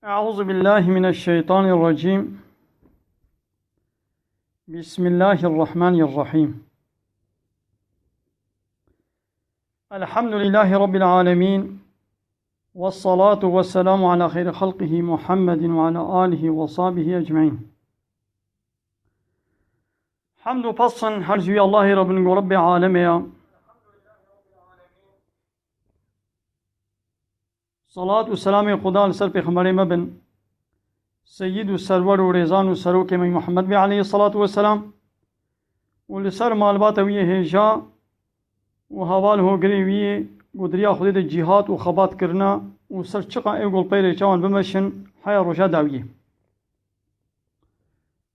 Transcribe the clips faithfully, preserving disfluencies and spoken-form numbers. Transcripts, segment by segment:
أعوذ بالله من الشيطان الرجيم. بسم الله الرحمن الرحيم. الحمد لله رب العالمين. والصلاة والسلام على خير خلقه محمد وعلى آله وصحبه أجمعين. Hemd û pesn her ji wî Allahê re bin ku Rebbê alemê ya. Salat û selamê Xuda li ser Pêxemberê me bin. Seyyid û serwer û rêzan û serokê me Muhammed bê aleyhissalatu vesselam. Û li ser malbata wî yê hêja û heval hogirê wî yê ku di riya Xwedê de cîhat û xebat kirina û ser çiqa ê gulpeyê rêça wan bimeşin heya roja dawiyê.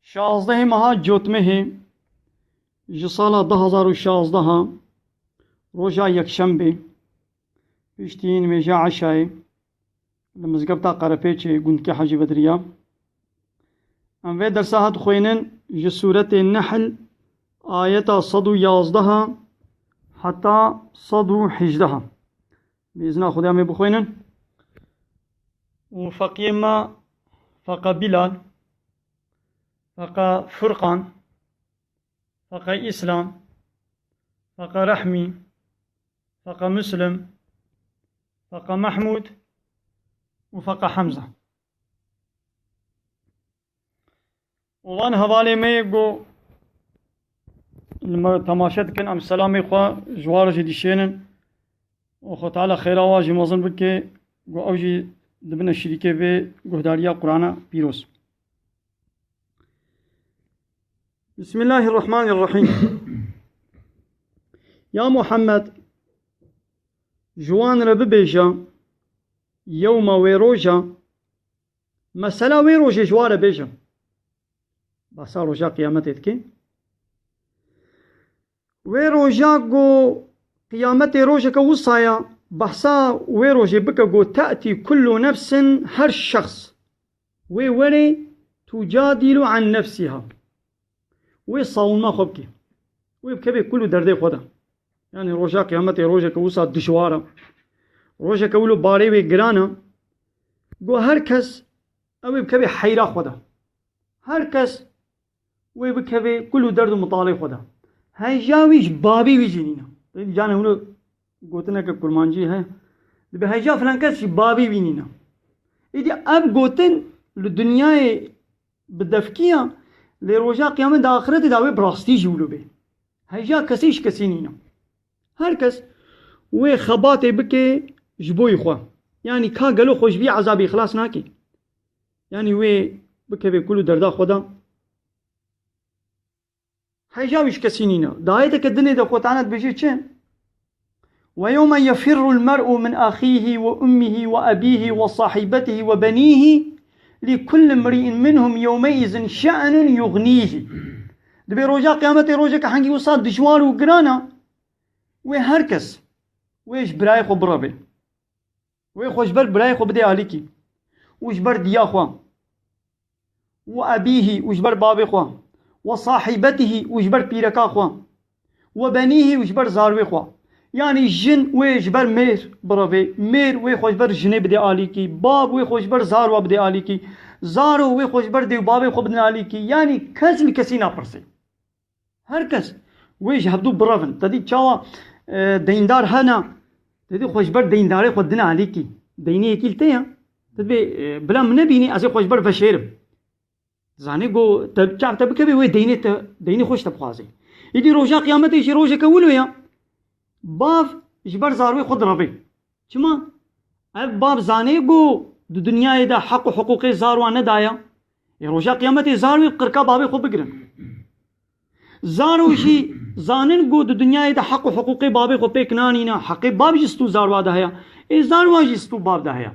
Şazdehê meha Cotmehê ji sala du hazar û şazdeha, roja yekşembê, piştî nimêja eşayê li mizgefta Qerepêçê gundkê Hecî Bedriya. Em vê dersa hat xwênin ji sûretê Nehl, ayeta sed û yazdeha heta sed û hejdeha. Bi îzna Xwedê em ê bixwînin. Û feqiyê me, feqa Bilal, feqa Furqan, feqa Îslam, feqa Rehmî, feqa Muslim, feqa Mehmûd û feqa Hemza. Û van hevalê me yê ku li me temaşe dikin, em selamê xwe ji wan re jî dişênin. Û Xwe Teala xêra wan jî mezin bike, ku ew jî dibine şirîkê vê guhdariya Qur'ana pîroz. Bismillahirrahmanirrahîm. Ya Muhammed, ji wan re bibêje, yewma, wê roja, mesela wê rojê ji wan re bêje. Behsa roja qiyametê dike. Wê roja ku qiyametê rojeke wisa ya, behsa wê rojê bike ku te'tî kullu nefsin, her şexs wê were tucadilu an nefsiha. Wê savunma xwe bike. Wê bikeve kul û derdê xwe de. Yani roja qiyametê rojeke wisa dijwar e. Rojeke wilo barê wê giran e. Go her kes ew ê bikeve heyra xwe de. Her kes wê bikeve kul û derd û mitalê xwe de. Heyja wî ji babê wî jî nîne. Canê hûn gotineke kurmancî heye. Dibe heyja filan kes ji babê wî nîne. Îdî ev gotin li dinyayê bi defkiya, lê roja qiyamet de axirete de wê bi rastî jî wilo bê. Heyja kesî ji kesî nîne. Her kes wê xebatê bike ji bo yî xwe. Yanî ka gelo xwe ji vî ezabê xilas nake. Yanî wê bikeve kul û derda xwe de. Heyja wî ji kesî nîne. Di ayeteke dinê de Xwe Teala dibêje çi? "Ve yewme yefirrul mer'u min ahihi ve ummihi ve abihi ve sahibetihi ve benihi, li kulli mri'in minhum yewmeizin şe'nun yugnîhi." Dibê roja qiyametê rojeke hengî wisa dijwar û giran e, wê her kes wê ji birayê xwe bireve. Wê xwe ji ber birayê xwe bidê alîkî û ji ber diya xwe û ebîhî û ji ber babê xwe û sahîbetihî û ji ber pîreka xwe û benîhî û ji ber zarwê xwe. Yanî jin wê ji ber mêr birevê, mêr wê xwe ji ber jinê bidê alîkî, bab wê xwe ji ber zarwa bidê alîkî, zaro wê xwe ji ber dê û babê xwe bidin alîkî. Yanî kes li kesî napirsê. Her kes wê ji hevdû birevin. Te dî çawa, e, deyndar hene, te dî xwe ji ber deyndarê xwe dine alîkî. Deynê yekî li te ye. Te dibê, e, bila min nebînî, ez ê xwe ji ber veşêrim. Zanî go te, çav te bikevê wê deynê te, deynê xwe ji te bixwazê. Îdî roja qiyametê jî rojeke wilo ye. Bav ji ber zarwê xwe direvê. Çima? Ev bav zanê ku di dinyayê de heq û hiqûqê zarwa nedaye. Ê roja qiyametê zarwê qirka bavê xwe bigirin. Zaro jî zanin ku di dinyayê de heq û hiqûqê bavê xwe pêk nanîne, heqê bav jî stû zarwa de heye. Ê zarwa jî stû bav de heye.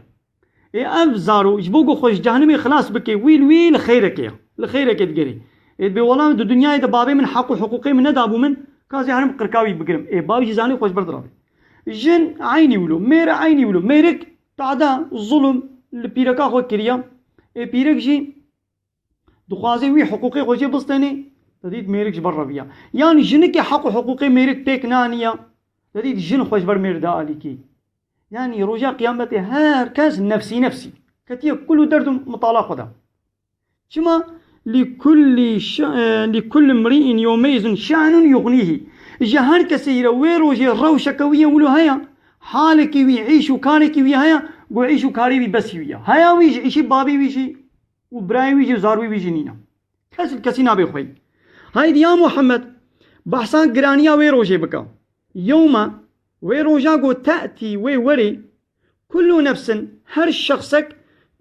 Ê ev zaro ji bo ku xwe ji cehenimê xilas bike, wî li wî li xeyrekê ye. Li xeyrekê digerê. Ê dibê wela di dinyayê de bavê min heq û hiqûqê min nedabû min, ka ez ê herim qirka wî bigirim. Ê bav jî zanê xwe ji ber direvê. Jin eynî wilo, mêr eynî wilo. Mêrik tada zulm li pîreka xwe kiriye. Ê pîrek jî dixwaze wî hiqûqê xwe jê bistenê, te dît mêrik ji ber reviya. Yanî jinikê heq û hiqûqê mêrik pêk naniya, te dît jin xwe ji ber mêr da alîkî. Yanî roja qiyametê her kes nefsî nefsî. Ketiye kul û derd û mitala xwe de. Çima? Li kulli ş-, e, li kulli mri'in yewmeizin şe'nun yugnîhî. Ji her kesî re wê rojê rewşeke wî ye wilo heye. Halekî wî, îş û karekî wî heye, ku îş û karê wî besî wî ye. Heya wî ji îşî babî wî jî û birayê wî jî û zarwî wî jî nîne. Kes li kesî nabe xweyî. Haydî ya Muhammed, behsa giraniya wê rojê bike. Yewme, wê roja ku te'tî wê werê, kullu nefsin, her şexsek,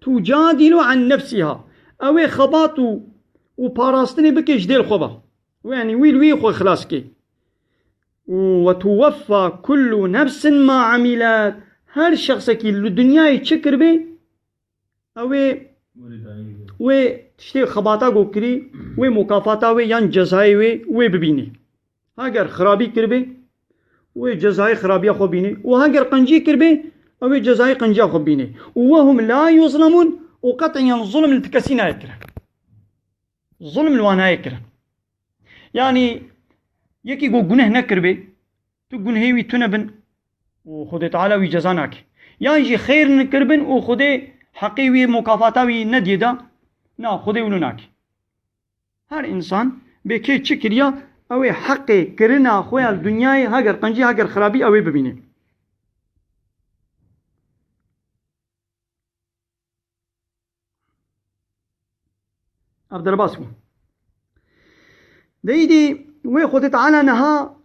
tucadilu an nefsiha. Ew ê xebat û, û parastinê bike ji dêl xwe ve. Wê, yanî wî li wî xwe xilas ke. Û ve tuweffa kullu nefsin ma amilet. Her şexsekî li dinyayê çi kiribê, ew ê wê tiştê xebata ku kirî, wê mukafata wê yan cezayê wê, wê bibînê. Heger xirabî kiribê, wê cezayê xirabiya xwe bînê. Û heger qencî kiribê, ew ê cezayê qenciya xwe bînê. Û we hum la yuzlemun, û qet'en yan zulm li ti kesî nayê kirin. Zulm li wan nayê kirin. Yanî yekî ku guneh nekiribê, tu gunehê wî tune bin û Xwedê Teala wî ceza nake. Yan jî xêr nikiribin û Xwedê heqê wî, mukafata wî nediyê da, na, Xwedê wilo nake. Her însan bê kê çi kiriya, ew ê heqê kirina xwe ya li dinyayê, heger qencî, heger xirabî, ew ê bibînê. Ev derbas bû. De îdî wê Xwedê Teala niha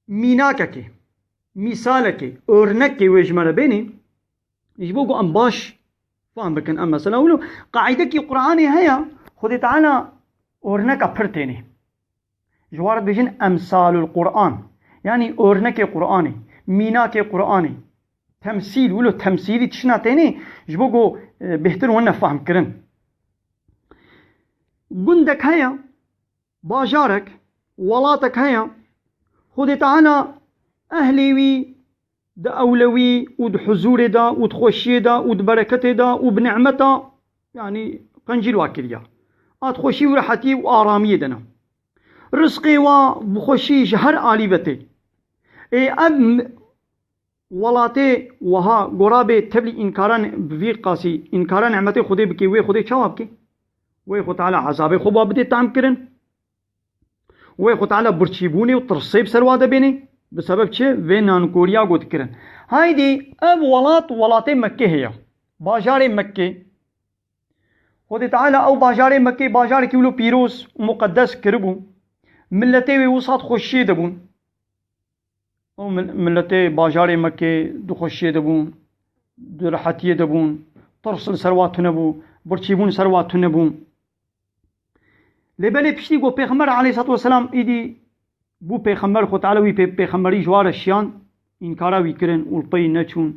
mînakekê, mîsalekê, örnekê wê ji me re bênî, ji bo ku em baş fam bikin em mesela. Wilo qaîdekî Qur'anê heye, Xwedê Teala örneka pir tênê. Ji wan re dibêjin emsalul Qur'an. Yanî örnekê Qur'anê, mînakê Qur'anê. Temsîl, wilo temsîlî tişna tênê, ji bo ku, e, bêhtir wene fehm kirin. Gundek heye, bajarek, welatek heye, Xwedê Teala ehlê wî di ewlewî û di huzûrê de û di xweşiyê de û di bereketê de û bi nimeta, yanî qencî li wa kiriya. A di xweşî û rehetiyê û aramiyê de ne. Rizqê wa bi xweşî ji her alî ve tê. Ê ev m-, welatê wiha gora bê tevlî înkaran bi vî qasî, înkara nimetê Xwedê bikê, wê Xwedê çawa bikê? Wê Xwe Teala ezabê xwe ba bidê tam kirin. Wê Xwe Teala birçîbûnê û tirsê bi ser wa de bênê. Bi sebeb çi? Vê nankoriya got kirin. Haydî ev welat, welatê Mekkê heye. Bajarê Mekkê. Xwedê Teala ew bajarê Mekkê, bajarekî wilo pîroz û muqeddes kiribû. Miletê wê wisa di xweşiyê de bûn. Ew mil-, miletê bajarê Mekkê di xweşiyê de bûn, di rehetiyê de bûn. Tirs li ser wa tune bû, birçîbûn li ser wa tune bû. Lê belê piştî ku Pêxember aleyhissalatu vesselam îdî bû pêxember, Xwe Teala wî pê-, pêxemberî ji wa re şiyan, înkara wî kirin û li pey neçûn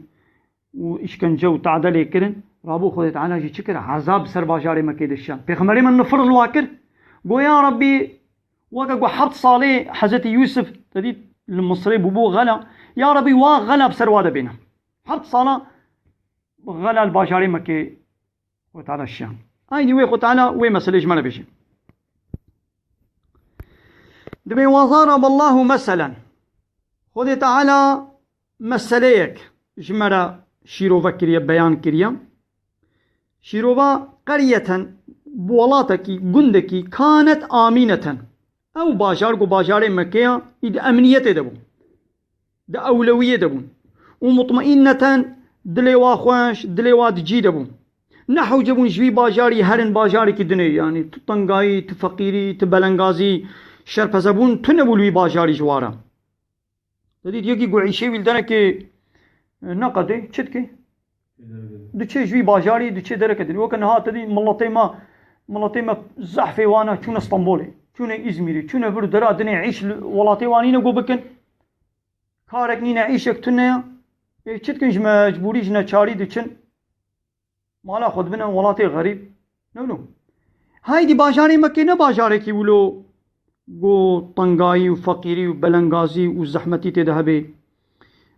û îşkence û tade lê kirin, rabû Xwedê Teala jî çi kir? Ezab ser bajarê Mekkê de şiyan. Pêxemberê min nifir li wa kir. Go, ya Rebbî, weke ku heft salê Hezretî Yûsif, te dît, li Misirê bûbû xela. Ya Rebbî, wa xela bi ser wa de bêne. Heft sala xela li bajarê Mekkê Xwe Teala şiyan. Aynî wê Xwe Teala wê meselê ji me re bêje. Dibê, "Wa zaraballahu meselen." Xwedê Teala meseleyek ji me re şîrove kiriye, beyan kiriye. Şîrova, "Qeryeten", welatekî, gundekî, "kanet amîneten." Ew bajar ku bajarê Mekke ya, î di emniyetê de bû. Di ewlewiyê de bûn. Û mutmainneten, dilê wa xweş, dilê wa di cî de bûn. Nehewce bûn ji wî bajarî herin bajarekî dinê, yanî tu tengayî, tu feqîrî, tu belengazî, şerpezebûn, tu nebû li wî bajarî ji wa re. Te dît yekî ku îşê wî li derekê, e, neqedê, çi dikê? Diçe ji wî bajarî, diçe dereke din. Weke niha te dî miletê me, miletê me zehfê wana çûne Stenbolê, çûne Îzmîrê, çûne vir û dera dinê îş li welatê wan nîne ku bikin. Karek nîne, îşek tune ya. Ê, çi dikin, ji mecbûrî, ji neçarî diçin mala xwe dibine welatê xerîb. Ne wilo. Haydî bajarê Mekkê ne bajarekî wilo ku tengayî û feqîrî û belengazî û zehmetî tê de hebê.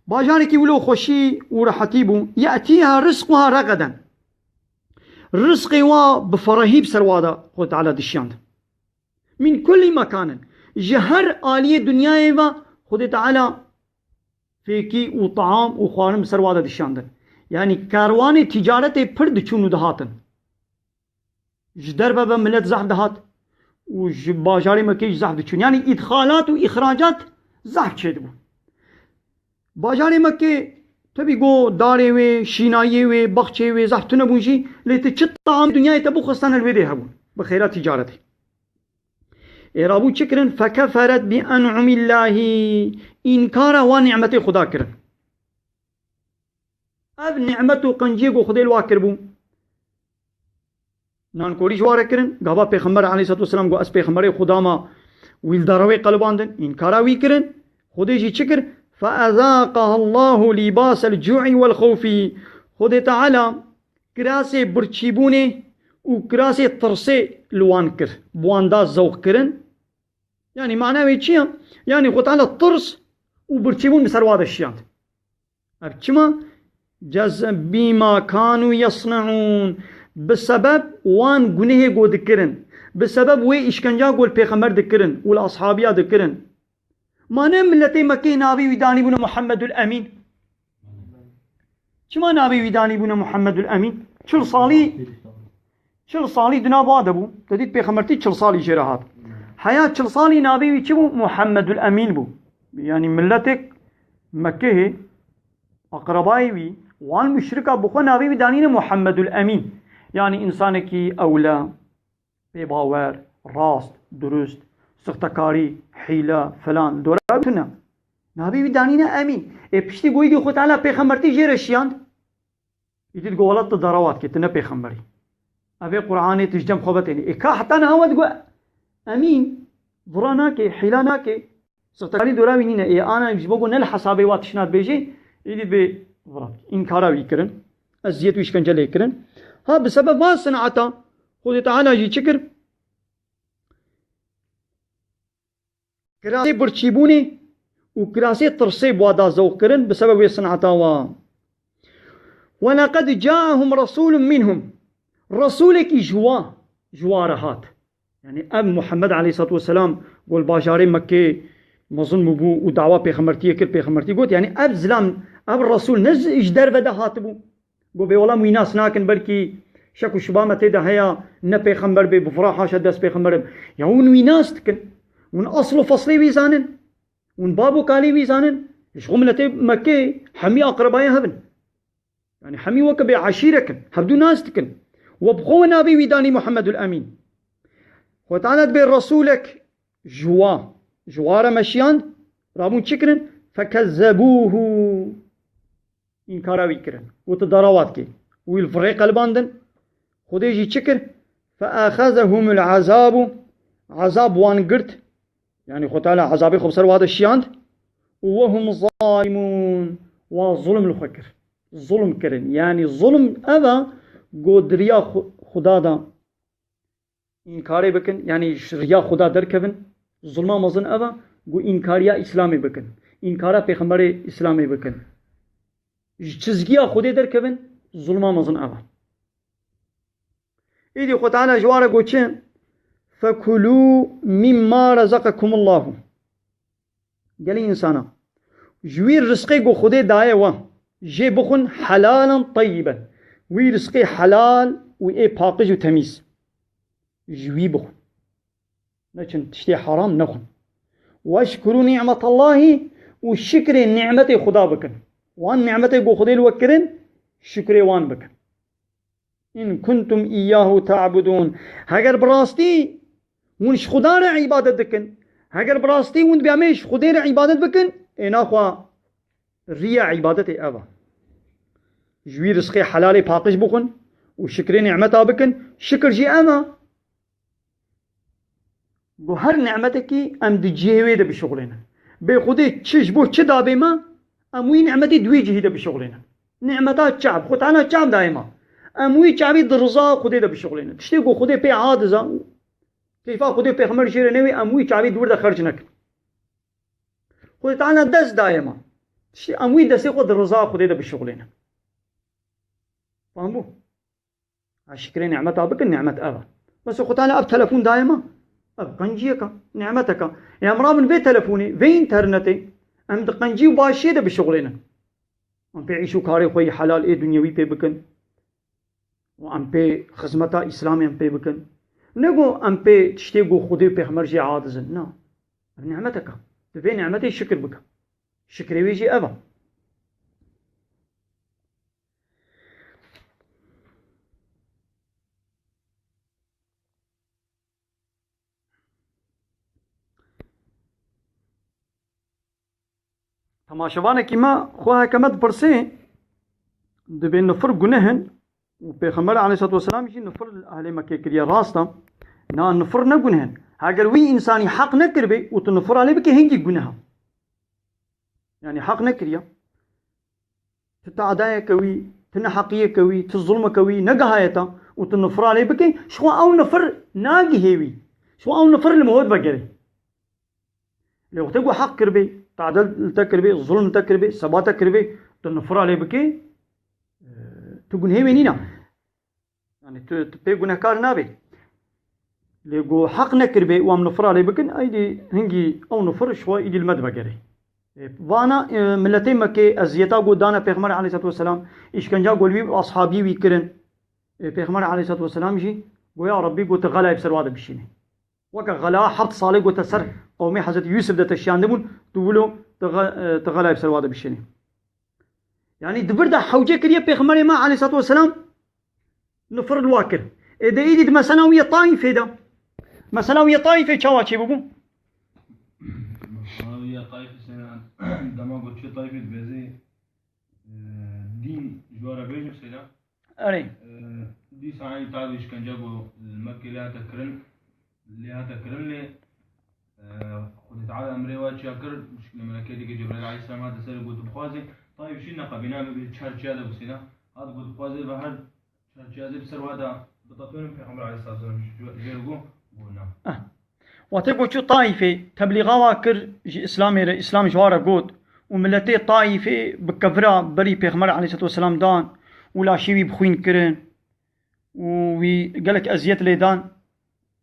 Bajarekî wilo xweşî û rehetî bû. Ye'tîha rizquha ragaden. Rizqê wa bi ferehî bi ser wa de Xwedê Teala dişiyand. Min kulli mekanin. Ji her aliyê dinyayê ve Xwedê Teala fêkî û taam û xwarin bi ser wa de dişiyandin. Yanî kerwanê ticaretê pir diçûn û dihatin. Ji derve ve millet zehf dihat û ji bajarê Mekkê jî zehf diçûn. Yanî îdxalat û îxracat zehf çêdibû. Bajarê Mekkê, tebî go darê wê, şînayiyê wê, baxçeyê wê zehf tune bûn jî, lê tu çi tam dinyayê te bixwestan li wê dê hebûn. Bi xêra ticaretê. Ê rabû çi kirin? Fekeferet bi en'umillahî. Înkara wan nîmetê Xuda kirin. Ev nîmet û qenciyê ku Xwedê li wa kiribû, nankorî ji wa re kirin. Gava Pêxember aleyhissalatu vesselam got, "Ez pêxemberê Xuda me", wî li darewê qelibandin, înkara wî kirin. Xwedê jî çi kir? "Feezaqahallahu lîbasel cu'i wel xewfî." Xwedê Teala kirasê birçîbûnê û kirasê tirsê li wan kir. Bi wan da zewq kirin. Yanî mana wê çi ye? Yanî Xwedê Teala tirs û birçîbûn bi ser wa de şiyand. Ev çima? Cez-, bîma kanu yesneûn. Bi sebeb wan gunehê ku dikirin. Bi sebeb wê îşkenca ku li pêxember dikirin û li ashabiya dikirin. Ma ne miletê Mekkeyê navê wî danîbûne Muhammedul Emîn? Çima navê wî danîbûne Muhammedul Emîn? Çil salî, çil salî di nav wa de bû. Te dît pêxembertî çil salî jê re hat. Heya çil salî navê wî çi bû? Muhammedul Emîn bû. Yanî miletek Mekkeyê, aqrebayê wî, wan muşrika bi xwe navê wî danîne Muhammedul Emîn. Yanî însanekî ewle, pê bawer, rast, durust, sixtekarî, hîle, filan, dora tune. Navê wî danîne Emîn. Ê piştî ku îdî Xwe Teala pêxembertî jê re şiyand. Îdî digo wela tu darawa dikî, tu ne pêxemberî. Ev ê Qur'anê tu ji cem xwe vetênî. Ê ka heta niha we digo Emîn, vira nake, hîla nake. Sixtekarî dora wî nîne. Ê ana ji bo ku ne li hesabê wa tişna dibêjê, îdî dibê vira. Înkara wî kirin. Eziyet û îşkence lê kirin. Ha bi sebeb van sinata Xwedê Teala jî çi kir? Kirasê birçîbûnê û kirasê tirsê bi wa da zewq kirin bi sebeb wê sineta wa. Weleqed caehum resulun minhum. Resulekî ji wa, ji wa re hat. Yanî ev Muhammed aleyhissalatu vesselam ku li bajarê Mekkê mezin bûbû û dawa pêxembertiyê kir, pêxembertî got, yanî ev zilam, ev resul ne ji, ji derve de hatibû. Got, bê wela wî nas nakin, belkî şek û şuba me tê de heya, ne pêxember bê, bi vira haşa dest pêxember im. Ya hûn wî nas dikin. Hûn asl û feslê wî zanin. Hûn bab û kalê wî zanin. Ji xwe miletê Mekkê hemî aqrebayê hev in. Yanî hemî weke bê eşîrek in. Hevdû nas dikin. We bi xwe we navê wî danî Muhammedul Emîn. Xwe Teala dibê Resûlek ji wa, ji wa re meşiyand, rabûn çi kirin? Fekezzebûhu. Înkara wî kirin. Got, tu dara wa dikî. Wî li virê qelibandin. Xwedê jî çi kir? Feexezehumul ezabu. Ezab wan girt. Yanî Xwe Teala ezabê xwe bi ser wa de şiyand. Û wehum zalimûn. Wa zulm li xwe kir. Zulm kirin. Yanî zulm ev e, ku di riya Xu-, Xuda de înkarê bikin, yanî ji riya Xuda derkevin, zulma mezin ev e, ku înkariya Îslamê bikin, înkara Pêxemberê Îslamê bikin. Ji çizgiya Xwedê derkevin, zulma mezin ev e. Îdî Xwe Teala ji wan re got çi? Fekulû mimma rezeqekumullahu. Gelî însana. Ji wî rizqê ku Xwedê daye we, jê bixwin helalan teyyiben. Wî rizqê helal û ê paqij û temîz. Ji wî bixwin. Neçin tiştê heram nexwin. Weşkurû nîmetallahî û şikrê nîmetê Xuda bikin. Wan nîmetê ku Xwedê li we kirin, şikrê wan bikin. In kuntum iyyahu ta'budun. Heger bi rastî hûn ji Xuda re îbadet dikin, heger bi rastî hûn dibê em ê ji Xwedê re îbadet bikin, ê naxwe riya îbadetê ev e. Ji wî rizqê helalê paqij bixwin û şikrê nîmeta bikin. Şikir jî ev e. Ku her nîmetekî em di cihê wê de bişuxulênin. Bê Xwedê çi ji bo çi dabê me, em wî nîmetî di wî cihî de bişuxulênin. Nîmeta çav, Xwe Teala çav dayê me. Em wî çavî di riza Xwedê de bişuxulênin. Tiştê ku Xwedê pê aciz e, keyfa Xwedê pêxember jê re newê, em wî çavî di wir de xerc nekin. Xwedê Teala dest dayê me. Tiştê em wî destê xwe di riza Xwedê de bişuxulênin. Fam bû? Ha, şikrê nîmeta bikin, nîmet ev e. Mesela Xwe Teala ev telefon daye me. Ev qenciyek e, nîmetek e. Ê em rabin vê telefonê, vê înternetê, em di qencî û başiyê de bişuxulênin. Em pê îş û karê xwe yî helal ê dunyewî pê bikin. Û em pê xizmeta Îslamê em pê bikin. Ne ku em pê tiştê ku Xwedê û Pêxember jê adizin. Na. Ev nimetek e. Tu vê nimetê şikir bike. Şikrê wê jî ev e. Temaşevanekî me xwe heke me dipirsê, dibê nifir guneh in û Pêxember aleyhissalatu vesselam jî nifir li ehlê Mekkê kiriye. Rast e. Na, nifir ne guneh in. Heger wî însanî heq nekiribê û tu nifira lê bikê, hingî guneh e. Yanî heq nekiriye. Tu tadayeke wî, tu neheqiyeke wî, tu zulmeke wî negihaye te û tu nifira lê bikê, ji xwe ew nifir nagihê wî. Ji xwe ew nifir li mihot vegerê. Lê wextê ku heq kiribê, tade li te kiribê, zulm li te kiribê, seba te kiribê, tu nifira lê bikê, e, tu gunhê wê nîne. Yani tu, tu pê gunehkar nabê. Lê ku heq nekiribê û em nifira lê bikin, eydî hingî ew nifir ji xwe îdî li me divegerê. E, vana, e, miletê Mekkê eziyeta ku dane Pêxember aleyhissalatu vesselam, îşkenca ku li wî ashabî wî kirin. E, Pêxember aleyhissalatu vesselam jî goya Rabbî ku tu xelayê bi ser wa de bişînî. Weke xela heft salê ku te ser qewmê Hezretî Yûsif de te şiyandibûn, tu wilo tu xe-, e, tu xelayê bi ser wa de bişînî. Yanî di vir de hewce kiriye Pêxemberê me aleyhissalatu vesselam nifir li wa kir. Ê de îdî di mesela wî yê Taîfê de. Mesela wî yê Taîfê çawa çêbûbû? Mesela wî yê Taîfê sena dema ku çû Taîfê dibêjê, e, dîn ji we re bêjim seyda. Erê. E, dîsa eynî tav û îşkence ku li Mekkê lê hate kirin, lê hate kirin lê, e, Xwedê Teala emrê we çiya kir, şikilê melekê dike Cebraîl aleyhisselam hate ser got bixwazê, Taîf jî neqebîna, me bê çar çiya de bisîna. Hat got bixwazê ve her çar çiya zê bi ser we de bitepênin, Pêxember aleyhisselam jê, jê got, got na. Eh. Wextê ku çû Taîfê, teblîxa wa kir ji Îslamê re, Îslam ji wa re got û miletê Taîfê bi kevira berî Pêxember aleyhisselatu vesselam dan û laşê wî bi xwîn kirin û wî gelek eziyet lê dan.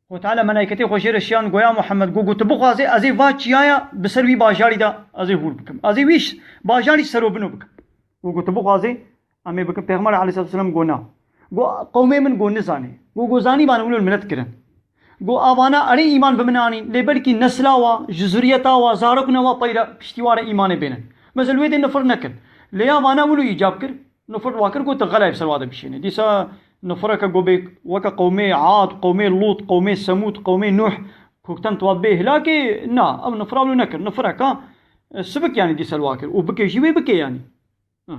Xwe Teala melaîketê xwe jê re şiyan, goya Muhammed, got, got, tu bixwazê, ez ê va çiyaya bi ser wî bajarî de ez ê hûr bikim. Ez ê wî ş-, bajarî serobino bikim. Got, got, tu bixwazê, em ê bikin. Pêxember aleyhisselatu vesselam got, na. Got, qewmê min got, nizanê. Got, got, zanî bana wilo li milet kirin. Got, a vana erê îman bi min anîn, lê belkî nesla wa, ji zuriyeta wa, zarokna wa peyda piştî wa re îmanê bênin. Mesela wê dê nifir nekin. Lê ya vana wilo îcab kir, nifir wa kir, got, tu xelayê bi ser wa de bişînî. Dîsa nifireke got bê weke qewmê Ad, qewmê Lût, qewmê Semûd, qewmê Nuh, kokten tu wa bê hilakê, na, ew nifira wilo nekir. Nifireka, e, sibik yanî dîsa li wa kir. Û bikê jî wê bikê yanî. Ha.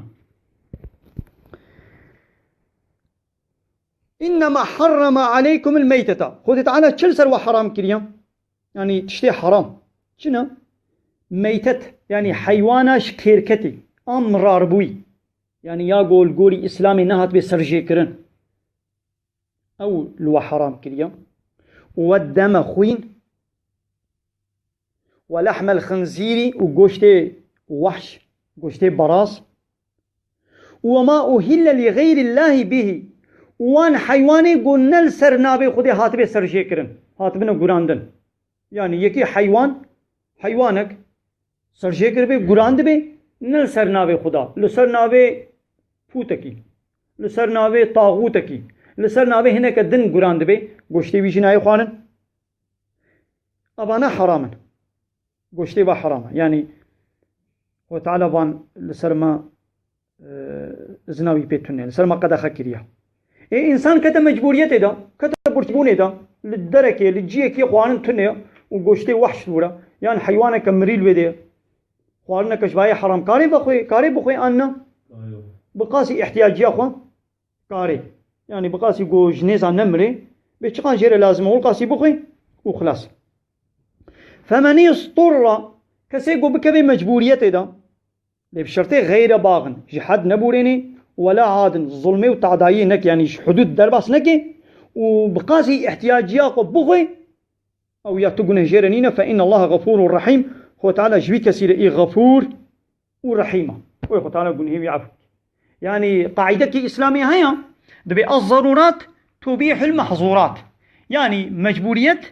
"İnnemâ harrama aleykumul meytete." Xwedê Teala çi li ser we heram kiriye? Yanî tiştê heram. Çi ne? Meytet, yanî heywana ji kêrketê, an mirarbûyî. Yanî ya gol golî Îslamê nehatibê serjêkirin. Ew li we heram kiriye. "Weddeme" xwîn, "we lehmel xinzîrî" û goştê wehş, goştê baraz. "We ma uhille li xeyrillahî bihî", û wan heywanê ku ne li ser navê Xwedê hatibe serjêkirin, hatibine gurandin. Yanî yekî heywan, heywanek serjêkiribê, gurandibê, ne li ser navê Xuda, li ser navê pûtekî, li ser navê taxûtekî, li ser navê hineke din gurandibê, goştê wî jî nayê xwarin. Evana heram in. Goştê ve heram e. Yanî, Xwe Teala van li ser me, e, izina wî pê tune, li ser me qedexe kiriye. Ê, însan kete mecbûriyetê de, kete birçîbûnê de, li derekê, li ciyekê xwarin tune û goştê wehş li wir e, yan heywaneke mirî li wê de ye. Xwarineke ji vayê heram. Karê vexwê, karê bixwê an ne? Bi qasî ihtiyaciya xwe. Karê. Yanî bi qasî ku ji nêza nemirê, bê çiqan jê re lazim e, ol qasî bixwê û xilas. Femenî sturra, kesê ku bikevê mecbûriyetê de, lê bi şertê xeyre baxin, ji hed nebûrênê, wela adin, zulmê û tadayiyê neke, yanî ji hudûd derbas neke û bi qasî ihtiyaciya xwe bixwê, ew ya tu guneh jê re nîne, fe innallaha xefûrun rehîm, Xwe Teala ji wî kesî re î xefûr û rehîm e. Wê Xwe Teala gunehê wî efû bike. Yanî qaîdekî Îslamê heye, dibê ez-zerurat tubîhul mehzûrat. Yanî mecbûriyet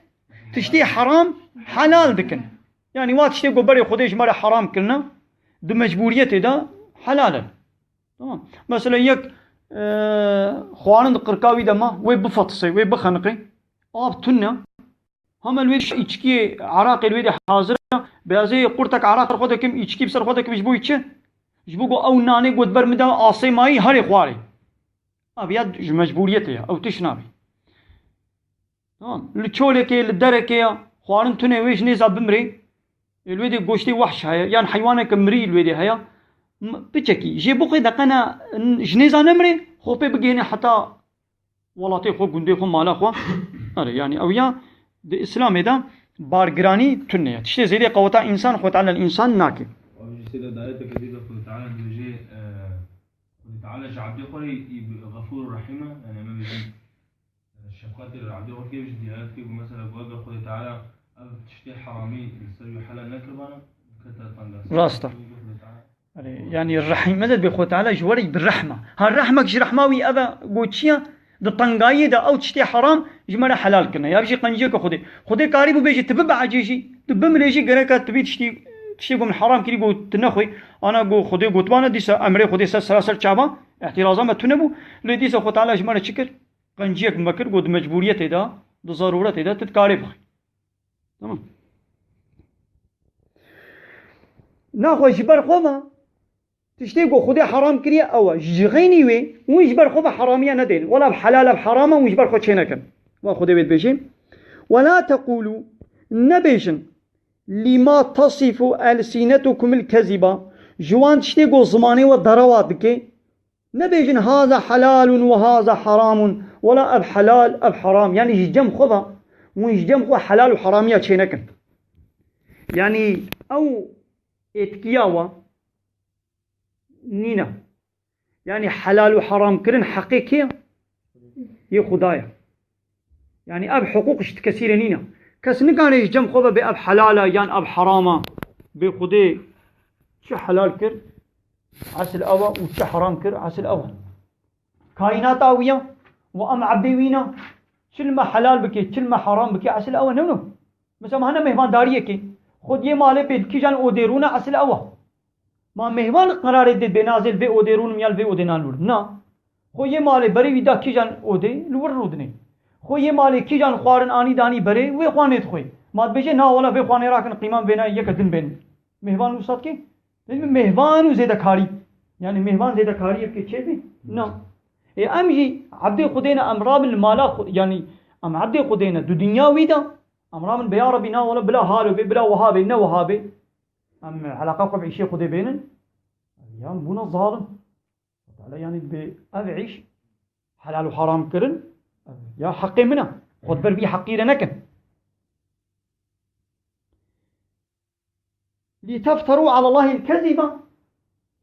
tiştê heram helal dikin. Yanî wa tiştê ku berê Xwedê ji me re heram kirine, di mecbûriyetê de helal in. Tamam. Mesela yek, e, xwarin di qirka wî de ma, wê bifetise, wê bixeniqe. Av tune. Hema li wê de îçkiyê, eraqê li wê de hazir e. Beyazê qurtek eraq ser xwe dikim, îçkî bi ser xwe dikim, ji bo çi? Ji bo ku ew nanê ku di ber min de asê mayî herê xwarê. Ev ya ji mecbûriyetê ye, ew tişt nabe. Tamam. Li çolekê, li derekê ya, xwarin tune wê ji nêza bimrê. Ê, li wê de goştê wehş heye, yan heywaneke mirî li wê de heye. M-, biçekî, jê bixwe de qena n-, ji nêza nemrê, xwe pê bigihîne heta welatê xwe, gundê xwe, mala xwe. Erê, yani ew ya di Îslamê de bargiranî tune ye. Tiştê zêdê qeweta însan, Xwe Teala li însan nake. Ew jî sê de dayeteke dî de Xwedê Teala dibêje, e, Xwedê Teala ji ebdê xwe re yî Xefûr û Rehîm e, yani em ê bêjin, e, şefqetê li ebdê xwe dike, ji dî ayet dike ku mesela ku eger Xwedê Teala ev tiştê heramî li ser wî helal nekiribana, dikete tanga. Rast e. Xwedê Teala Erê, yani rehîm me de dibê Xwedê Teala ji we re bi rehm e. Ha rehmek ji rehma wî ev e, got çi ye? Di tengayiyê de ew tiştê heram ji me re helal kirine. Ya jî qenciyeke Xwedê. Xwedê karîbû bêje, tu bibe ecê jî, tu bimrê jî gereka tu vî tiştî, tiştê ku min heram kirî, got tu nexwê. Ana got Xwedê gotibana, dîsa emrê Xwedê ser seraser çava, îhtîraza me tune bû. Lê dîsa Xwedê Teala ji me re çi kir? Qenciyek me kir, got di mecbûriyetê de, di zeruretê de tu dikarê bixwî. Tamam. Naxwe ji ber xwe ve tiştê ku Xwedê heram kiriye ew e. Ji xeynî wê hûn ji ber xwe ve heramiya nedên. Wela ev helal, ev heram e, hûn ji ber xwe çênekin. Va Xwedê wê dibêje, "Wela teqûlû, nebêjin, lîma tesîfû elsînetukumul kezîba." Ji wan tiştê ku zimanê we derewa dike, Nebêjin, "Haza helalun ve haza heramun." Wela ev helal, ev heram. Yani ji cem xwe ve, hûn ji cem xwe helal û heramiya çênekin. Yani ew êtkiya we nîne. Yani helal û heram kirin heqê kê ye? Yê Xuda ye. Yani ev hiqûq ji ti kesî re nîne. Kes nikare ji cem xwe ve bê ev helal e yan ev heram e. Bê Xwedê çi helal kir, esil ew e û çi heram kir, esil ew e. Kaînata wî ye û em ebdê wî ne. Çi li me helal bike, çi li me heram bike, esil ew e, ne wilo? Mesela me hene mêhvandariyekê, xwe di yê malê bê kîjan odê rûne, esil ew e. Ma mêhvan qerarê dê bê, nazê li vê odê rûnim ya li vê odê nanûrim. Na. Xwe yê malê berê wî da kîjan odê li wir rûdinê. Xwe yê malê kîjan xwarin anî danî berê wê xwanê dixwê. Ma dibêje, "Na wela vê xwanê rakin, qîman vêna yeke din bên." Mêhvan wisa dikê? Dibê mêhvan û zêdekarî. Yani mêhvan zêdekariyê bike çê bê? Na. Ê em jî ebdê Xwedê ne, em rabin li mala xwe, yani em ebdê Xwedê ne, di dinya wî de em rabin bê, ya Rebî, na wela bila halo bê, bila wiha bê, ne wiha bê. Em helaqa xwe bi îşê Xwedê bênin. Yan bûne zalim. Teala yani bi ev îş helal û haram kirin. Ya heqê min e. Xwe di ber vî heqî re nekin. Li tefteru alallahil keziba.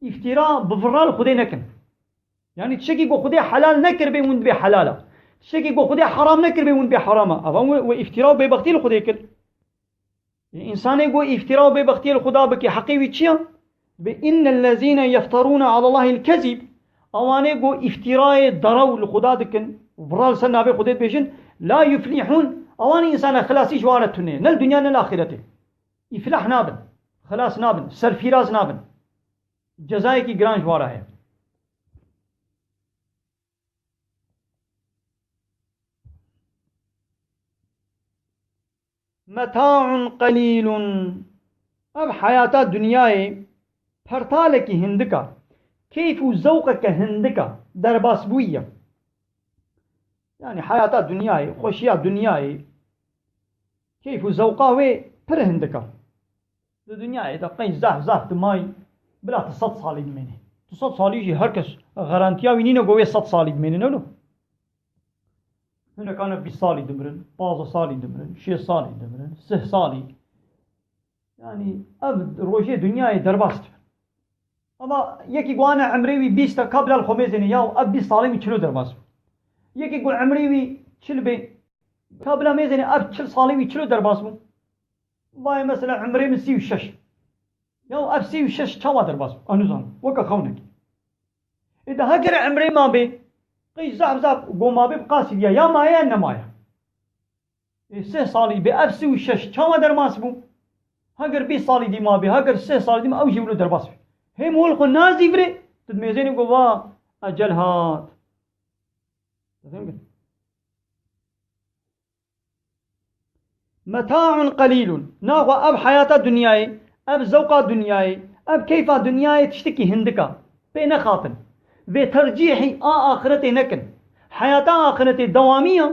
Îftira bi vira li Xwedê nekin. Yani tiştekî ku Xwedê helal nekiribê hûn dibê helal e. Tiştekî ku Xwedê haram nekiribê hûn dibê haram e. Ava we, we îftira û bêbextî li Xwedê kir. Însanê ku îftira û bêbextiyê li Xuda bike, heqê wî çi ye? Dibê, "Innellezîne yefterûne alallahil kezîb." Ewanê ku îftirayê derew li Xuda dikin, vira li ser navê Xwedê dibêjin, "La yuflihûn." Ewanê însana xilasî ji wan re tune ye. Ne li dinya ne li axîretê. Îflah nabin. Xilas nabin. Serfîraz nabin. Cezayekî giran ji wan re heye. Metaun qelîlun. Ev heyata dinyayê pertalekî hindik e. Keyf û zewqeke hindik e. Derbasbûyî ye. Yani heyata dinyayê, xweşiya dinyayê, keyf û zewqa wê pir hindik e. Di dinyayê de qey zehf zehf dimayî, bila tu sed salî dimênî. Tu sed salî jî her kes garantiya wî nîne ku wê sed salî dimênî, ne wilo? Hinekane bîst salî dimirin, pazdeh salî dimirin, şêst salî dimirin, sih salî. Yani ev rojê dinyayê derbas dibin. Ama yekî ku ane emrê wî bîst e, ka bila li xwe mêzêne, ya ev bîst salê wî çilo derbas bû. Yekî ku emrê wî çil bê, ka bila mêzêne ev çil salê wî çilo derbas bû. Vayê mesela emrê min sî û şeş. Ya ev sî û şeş çawa derbas bû? Anû zan. Weke xewnekî. Ê de heger emrê ma bê, qey zaf zaf go ma bê bi qasî diya. Ya maye ya nemaye. Ê sê salî bê ev sî û şeş çawa derbas bû? Heger bîst salî dî ma bê, heger sê salî dî ma ew jî wilo derbas bê. Hê mol xwe nazîvirê, Tu dimêzênî ku va ecel hat. Te fêm kir? Meta'un qalîlun. Naxwe ev heyata dinyayê, ev zewqa dinyayê, ev keyfa dinyayê tiştekî hindik a. Pê nexapin. Vê tercîhî a axiretê nekin. Heyata axiretê dewamî ya,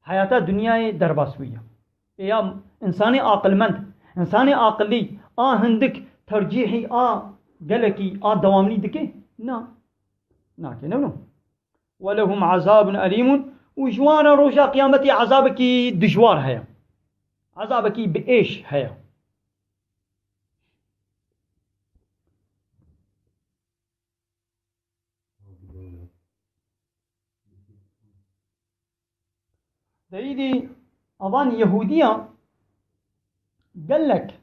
heyata dinyayê derbas bûye. Ê ya însanê aqilmend, însanê aqilî a hindik tercîhî a gelekî a dewamlî dike? Na. Nake, ne wilo? "Welehum azabun elîmun", û ji wan re roja qiyametê ezabekî dijwar heye. Ezabekî bi êş heye. De îdî avan Yehûdiya gelek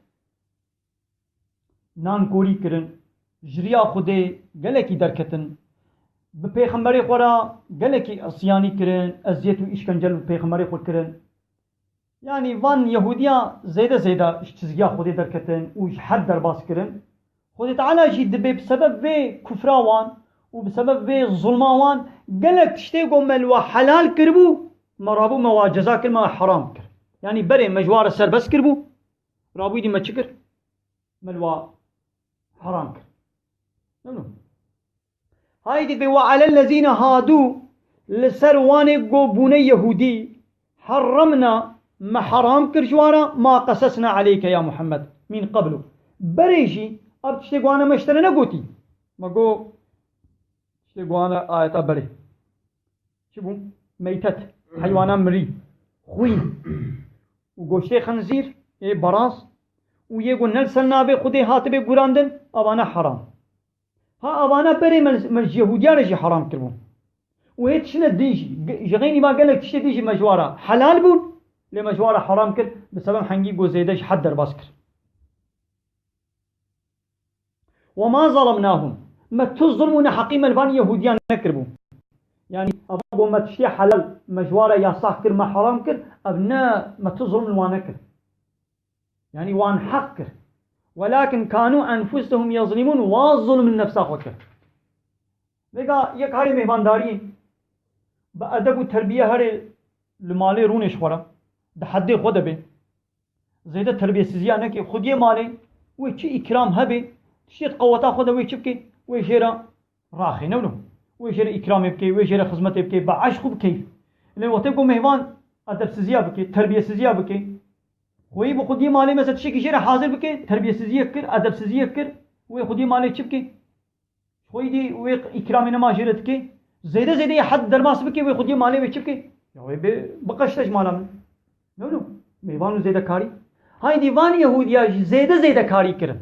nankorî kirin, ji riya Xwedê gelekî derketin, bi pêxemberê xwe re gelekî isyanî kirin, eziyet û îşkence li pêxemberê xwe kirin. Yanî van Yehûdiya zêde zêde ji çizgiya Xwedê derketin û ji hed derbas kirin. Xwedê Teala jî dibê bi sebeb vê kufra wan û bi sebeb vê zulma wan gelek tiştê ku me li we helal kiribû, me rabû me wa ceza kir, me heram kir. Yanî berê me ji wa re serbest kiribû, rabû dî me çi kir? Me li wa heram kir. Memnûn. Haydî bê "Ve alellezîne hadû", li ser wanê ku bûne Yehûdî, "harramna", me heram kir ji wan re, "ma qesesna aleyke ya Muhammed min qablu". Berê jî ev tiştê ku ane me ji te re negotî. Me got, tiştê ku ane ayeta berê. Çi bû? Meytet, heywana mirî, xwîn û goştê xinzîr ê beraz û yê ku ne li ser navê Xwedê hatibê gurandin, evane heram. Ha, evane berê me, me ji Yehûdiyan re jî heram kiribûn. Û hê tiştine din jî, ge-, ji xeynî me gelek tiştê din jî me ji wan re helal bûn, lê me ji wan re heram kir, bi sebeb hengî ku zêde ji hed derbas kir. "Ve ma zalemnahum", me tu zulm û neheqî me li van Yehûdiyan nekiribû. Yanî, eva ku me tiştê helal me ji wan re yasax kir, me heram kir, ev ne me tu zulm li wan nekir. Yanî wan heq kir. "Welakin kanu enfusehum yezlimûn", wan zulm li nefsa xwe kir. Vêga yek herê mêvandariyê bi edeb û terbiye herê li malê rûnê ji xwe re, di heddê xwe de bê. Zêde terbiyesizîya neke. Xwediyê malê wê çi îkram hebe, tiştê di qeweta xwe de wê çi bike, wê jê re raxê, ne wilo? Wê jê re îkramê bike, wê jê re xizmetê bike, bi eşq û bi keyf. Lê wextê ku mêvan edebsizîya bike, terbiyesizîya bike, xweyî bi xwediyê malê mesela tiştekî jê re hazir bike, terbiyesizîyek kir, edebsizîyek kir, wê xwediyê malê çi bike? Xwedî wê îkramê nema jê re dike, zêde zêde yê hed derbas bike, wê xwediyê malê wê çi bike? Ya wê bê, biqeşte ji mala min. Ne wilo? Mêvan û zêdekarî. Haydî van Yehûdiya jî zêde zêdekarî kirin.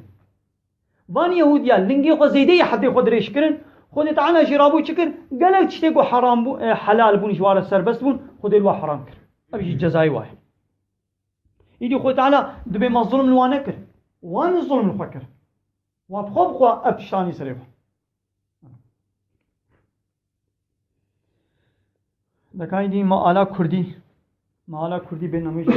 Van Yehûdiya lingê xwe zêde yê hedê xwe dirêj kirin. Xwedê Teala jî rabû çi kir? Gelek tiştê ku heram bû, e, helal bûn, ji wan re serbest bûn, Xwedê li wan heram kir. Ev jî cezayê wa ye. Îdî Xwedê Teala dibê me zulm li wan nekir. Wan zulm li xwe kir. Wa bi xwe bi xwe ev tiştanî serê xwe. Dekayî dî me ala kurdî, me ala kurdî bê namê jî.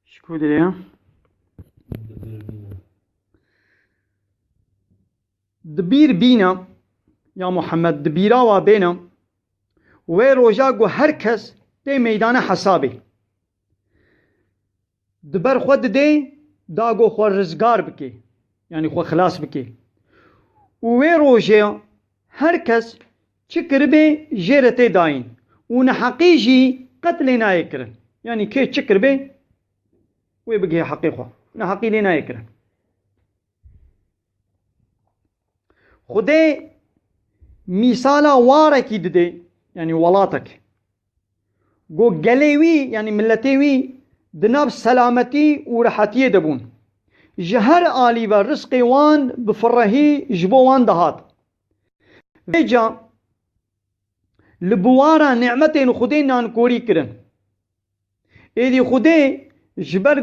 Ji ku dirê ya? Di bîr bîne, ya Muhammed, di bîra wa bêne, wê roja ku her kes tê meydana hesabê. Di ber xwe didê, da ku xwe rizgar bike, yanî xwe xilas bike. Û wê rojê her kes çi kiribê jê re tê dayîn û neheqî jî qet lê nayê kirin. Yanî kê çi kiribê, wê bigihê heqê xwe. Neheqî lê nayê kirin. Xwedê mîsala warekî didê, yanî welatek. Ku gelê wî, yanî miletê wî, di nav selametî û rehetiyê de bûn. Ji her alî ve rizqê wan bi firehî ji bo wan dihat. Vêca li biwara nîmetên Xwedê nankorî kirin. Êdî Xwedê ji ber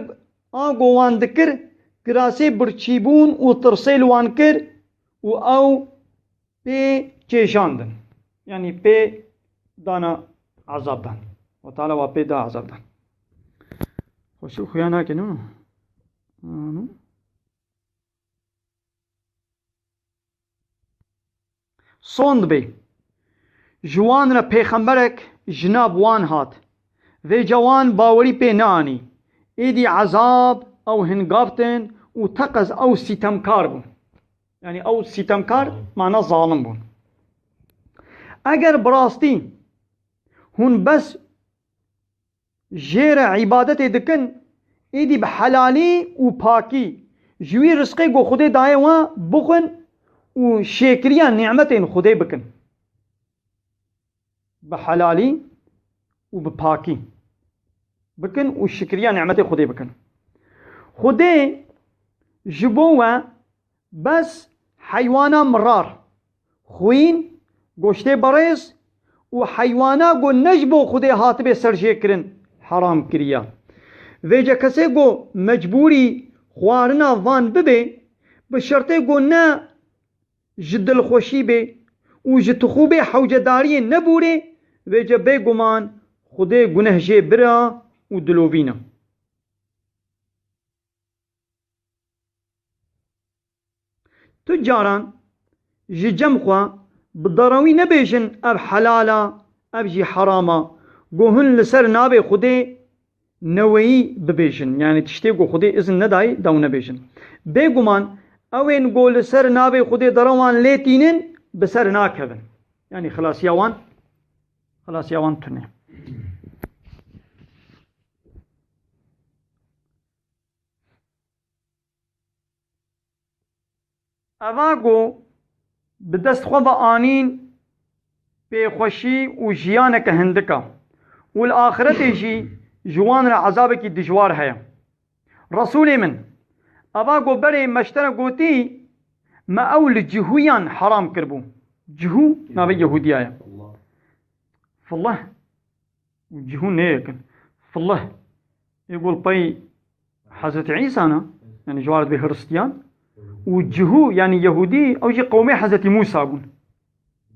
a ku wan dikir, kirasê birçîbûn û tirsê li wan kir û ew pê kêşandin. Yanî pê dana ezab dan. Xwe Teala wa pê da ezab dan. Xweşik xuya nake, no? Ano. Sond bê. Ji wan re pêxemberek ji nav wan hat. Vêca wan bawerî pê neanî. Êdî ezab ew hingavtin û teqez ew sîtemkar bûn. Yanî ew sîtemkar, mana zalim bûn. Eger bi rastî hûn bes jê re îbadetê dikin, êdî bi helalî û pakî ji wî rizqê ku Xwedê daye we bixwin û şêkiriya nîmetên Xwedê bikin. Bi helalî û bi pakî bikin û şikiriya nîmetê Xwedê bikin. Xwedê ji bo we bes heywana mirar, xwîn, goştê berêz û heywana ku ne ji bo Xwedê hatibe serjêkirin, heram kiriye. Vêce kesê ku mecbûrî xwarina van bibe, bi şertê ku ne ji dilxweşî bê û ji tixûbê hewcedariyê nebûrê, vêce bêguman Xwedê guneh jê bira û dilovîna. Tu caran ji cem xwe bi derewî nebêjin, ev helal a, ev jî heram a. Ku hûn li ser navê Xwedê neweyî bibêjin. Yanî tiştê ku Xwedê izin nedayî, dew nebêjin. Bêguman ewên ku li ser navê Xwedê derewan lê tînin, bi ser nakevin. Yanî xilasiya wan, xilasiya wan tune. Eva ku bi dest xwe ve anîn pêxweşî û jiyaneke hindik a û li axiretê jî ji wan re ezabekî dijwar heye. Resûlê min, eva ku berê me ji te re gotî, me ew li cihûyan heram kiribû. Cihû navê Yehûdiya ye. Filih. Û cihû ne yek in. Filih. Ê gol pey Hezretî Îsa ne? Yanî ji wan re dibê Hiristiyan. Û cihû, yanî Yehûdî, ew jî qewmê Hezretî Mûsa bûn.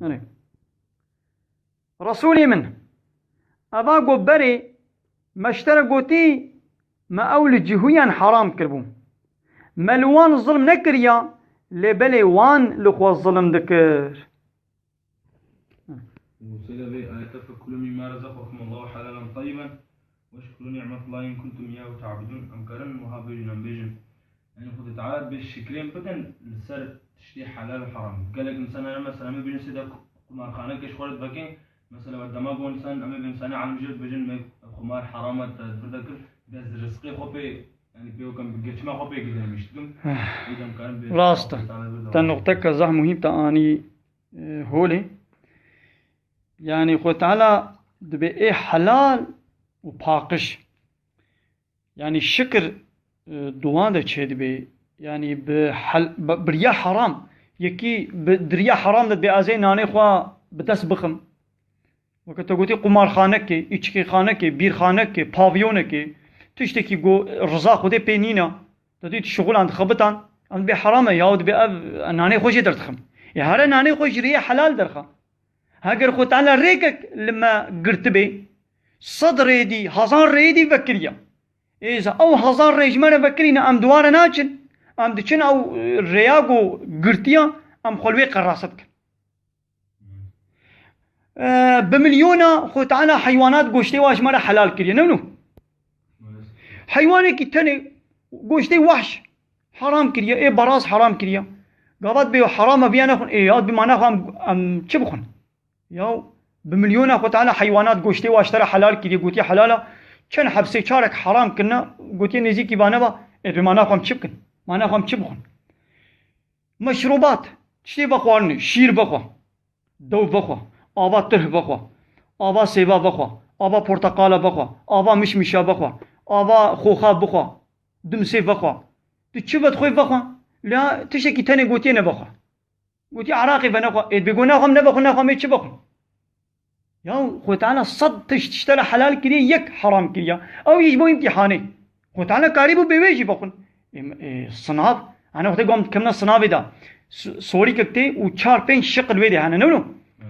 Yanî, Resûlê min, eva ku berê me ji te re gotî, me ew li cihûyan heram kiribû. Me li wan zilm nekiriya, lê belê wan li xwe zilm dikir. Û sêla vê ayete, "Fekulû mîmma rezaqakumullahu helalan tayyiben veşkurû ni'metallahi in kuntum iyyahu ta'budûn." Em karin wiha bêjin, em bêjin, yanî Xwedê Teala dibê şikrên bikin li ser tiştê helal û heram. Gelek însan hene, mesela, em ê bêjin sêda ku-, qumarxaneke ji xwe re diveke, mesela, we dema ku însan, em ê bêjin, însanê alim jê re dibêjin, me qumar heram e, te vir de kir, bes rizqê xwe pê, yanî pê weke em bi geçima xwe pê gidemiştikim. Êdî em karin bê Rast e. Xwedê Teala vir de Te noqteke zehf muhîm te anî, e, holê. Yanî Xwedê Teala dibê ê helal û paqij. Yanî şikir, e, di wan de çêdibe. Yanî bi hel-, bi, bi riya heram. Yekî bi, di riya heram de dibê ez ê nanê xwe bi dest bixim. Weke te gotî qumarxanekê, îçkîxanekê, bîrxanekê, pavyonekê, tiştekî ku riza Xwedê pê nîne. Te dît şixulan dixebitan, em dibê heram e, yaw dibê ev nanê xwe jê derdixim. Ê here nanê xwe ji rêyê helal derxe. Heger Xwedê Teala rêkek li me girtibê, sed rê dî, hezar rê dî vekiriya. Ê, za ew hezar rê ji me re vekirîne, em di wan re naçin. Em diçin ew, e, rêya ku girtiya, em xwe li wê qerase dikin. E, bi milyona Xwedê Teala heywanat goştê wa ji me re helal kiriye, ne wilo? Heywanekî tenê goştê wahş heram kiriye, ê baraz heram kiriye. Gava dibê heram e, viya nexwin, ê ya dibê mana xwe em, em çi bixwin? Ya bi milyona Xwedê Teala heywanat goştê wa ji te re helal kiriye, gotiye helal e. Çend hebsê çarek heram kirine, gotiye nêzîkî va neba, ê dibê mana xwe em çi bikin? Mana xwe em çi bixwin? Meşrubat, tiştê vexwarinê, şîr vexwe, dew vexwe, ava tirh vexwe, ava sêva vexwe, ava porteqala vexwe, ava mişmişa vexwe, ava xoxa bixwe, dimsê vexwe. Tu çi vedixwê vexwe, la tiştekî tenê gotiye nevexwe. Gotiye eraqê venexwe. Ê dibê got naxwem nevexwe, naxwem ê çi vexwim? Ya Xwedê Teala sed tişt ji te re helal kiriye, yek heram kiriye. Ew jî ji bo îmtîhanê. Xwedê Teala karîbû bê wê jî vexwin. Ê, ê, Sınav, hene wextê gom kemne sınavê de. S-, sorîkek tê û çar pênc şiq li wê de hene, ne wilo?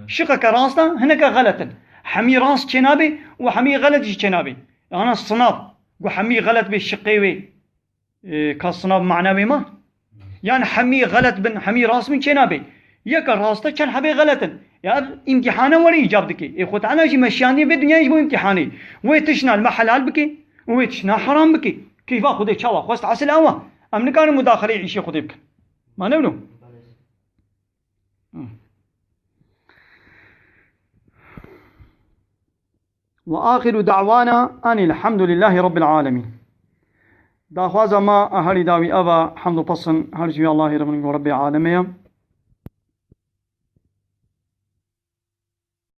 Şiqeke rast e, hineke xelet in. Hemî rast çênabe û hemî xelet jî çênabe. Ana sınav, ku hemî xelet bê şiqê wê. Ê, ka sınav mana wê ma? Yan hemî xelet bin, hemî rast bin çênabe. Yeke rast e, çend hebê xelet in. Ya ev îmtîhane were îcab dike. Ê Xwe Teala jî me şiyandiye vê dinyayê ji bo îmtîhanê. Wê tiştna li me helal bike û wê tiştna heram bike. Keyfa Xwedê çawa xwest esil ew e. Em nikarin mudaxeleyê îşê Xwedê bikin. Ma ne wilo? Ve axiru da'wana enil hamdulillahi rabbil alemin. Daxwaza ma a herî dawî ev e, hemd û pesin her ji wî Allahê re bin ku Rebbê alemê ye.